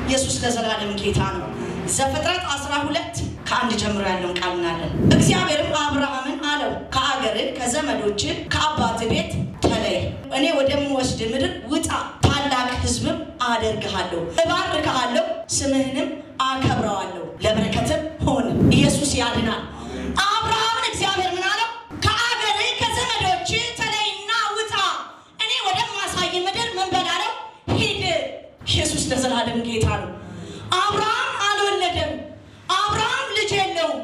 ኢየሱስ ለዘላለም ጌታ ነው። ዘፍጥረት 12 ከ1 ጀምሮ ያለውን ቃል እናያለን። እግዚአብሔርም አብርሃምን አለው፣ ከአገርህ ከዘመዶችህ ከአባትህ ቤት ተለይ፣ እኔ ወደምወስድ ምድር ውጣ፣ ታላቅ ሕዝብም አደርግሃለሁ፣ እባርክሃለሁ፣ ስምህንም አከብረዋለሁ፣ ለበረከትም ሆን። ኢየሱስ ያድናል። አብርሃምን እግዚአብሔር ምን አለው? ከአገርህ ከዘመዶችህ ተለይና ውጣ፣ እኔ ወደማሳይ ምድር ምን በል አለው? ሂድ። ኢየሱስ ለዘላለም ጌታ ነው። አብርሃም አልወለደም። አብርሃም ልጅ የለውም።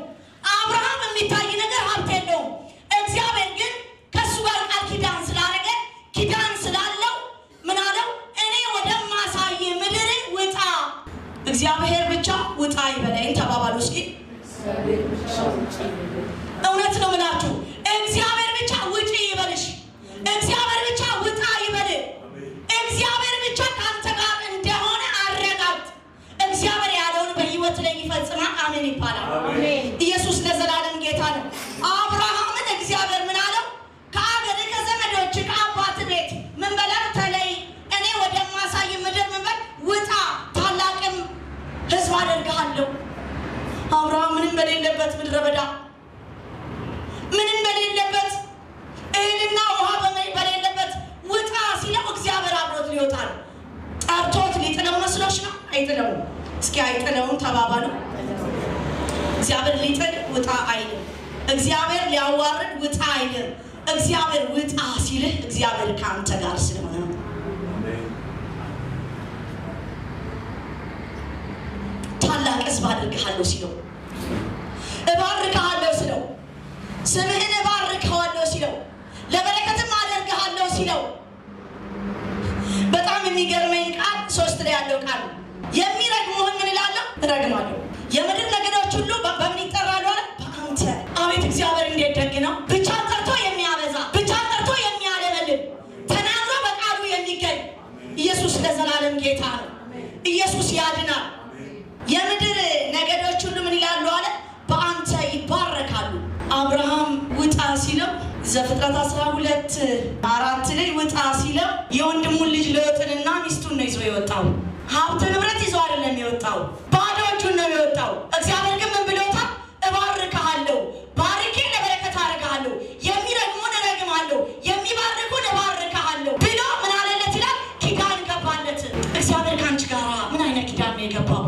አብርሃም የሚታይ ነገር ሀብት የለውም። እግዚአብሔር ግን ከእሱ ጋር ቃል ኪዳን ስላደረገ፣ ኪዳን ስላለው ምን አለው? እኔ ወደማሳይ ምድር ውጣ። እግዚአብሔር ብቻ ውጣ ይበለኝ ተባባሉ እስኪ። እውነት ነው ምላችሁ፣ እግዚአብሔር ብቻ ውጪ ይበልሽ። እግዚአብሔር ብቻ ውጣ ይበል። እግዚአብሔር ብቻ ከአንተ ጋር እንደሆነ አረጋግጥ። እግዚአብሔር ያለውን በሕይወት ላይ ይፈጽማል። አሜን ይባላል። ኢየሱስ ለዘላለም ጌታ ነው። አብርሃምን እግዚአብሔር ምን አለው? ከአገርህ ከዘመዶች ከአባት ቤት ምን በለው? ተለይ፣ እኔ ወደማሳይ ምድር ምን በል? ውጣ፣ ታላቅም ሕዝብ አደርግሃለሁ። አብርሃም ምንም በሌለበት ምድረ በዳ፣ ምንም በሌለበት፣ እህልና ውሃ በሌለበት ውጣ ሲለው እግዚአብሔር አብሮት ሊወጣ ነው። ጠርቶት ሊጥለው መስሎሽ ነው? አይጥለውም። እስኪ አይጥለውም ተባባሉ። እግዚአብሔር ሊጥል ውጣ አይልም። እግዚአብሔር ሊያዋርድ ውጣ አይልም። እግዚአብሔር ውጣ ሲልህ እግዚአብሔር ከአንተ ጋር ስለሆነ ነው። ታላቅ ሕዝብ አድርግሃለሁ ሲለው፣ እባርክሃለሁ ሲለው፣ ስምህን እባርከዋለሁ ሲለው፣ ለበረከትም አደርግሃለሁ ሲለው፣ በጣም የሚገርመኝ ቃል 3 ላይ ያለው ቃል ነው። የሚረግሙህን ምን እላለሁ? እረግማለሁ። የምድር ነገዶች ሁሉ በምን ይጠራሉ አለ? በአንተ። አቤት እግዚአብሔር እንዴት ደግ ነው! ብቻ ጠርቶ የሚያበዛ፣ ብቻ ጠርቶ የሚያለመልም፣ ተናግሮ በቃሉ የሚገኝ ኢየሱስ ለዘላለም ጌታ ነው። ኢየሱስ ያድናል። የምድር ነገዶች ሁሉ ምን ይላሉ አለ? በአንተ ይባረካሉ። አብርሃም ውጣ ሲለው፣ ዘፍጥረት 12 4 ላይ ውጣ ሲለው የወንድሙን ልጅ ሎጥንና ሚስቱን ነው ይዞ የወጣው። ሀብት ንብረት ይዞ አይደለም የወጣው፣ ባዶ እጁን ነው የወጣው። እግዚአብሔር ግን ምን ብሎታል? እባርክሃለሁ፣ ባርኬ ለበረከት አደርግሃለሁ፣ የሚረግሙን እረግማለሁ፣ የሚባርኩን እባርክሃለሁ ብሎ ምን አለለት ይላል? ኪዳን ገባለት። እግዚአብሔር ከአንቺ ጋር ምን አይነት ኪዳን ነው የገባው?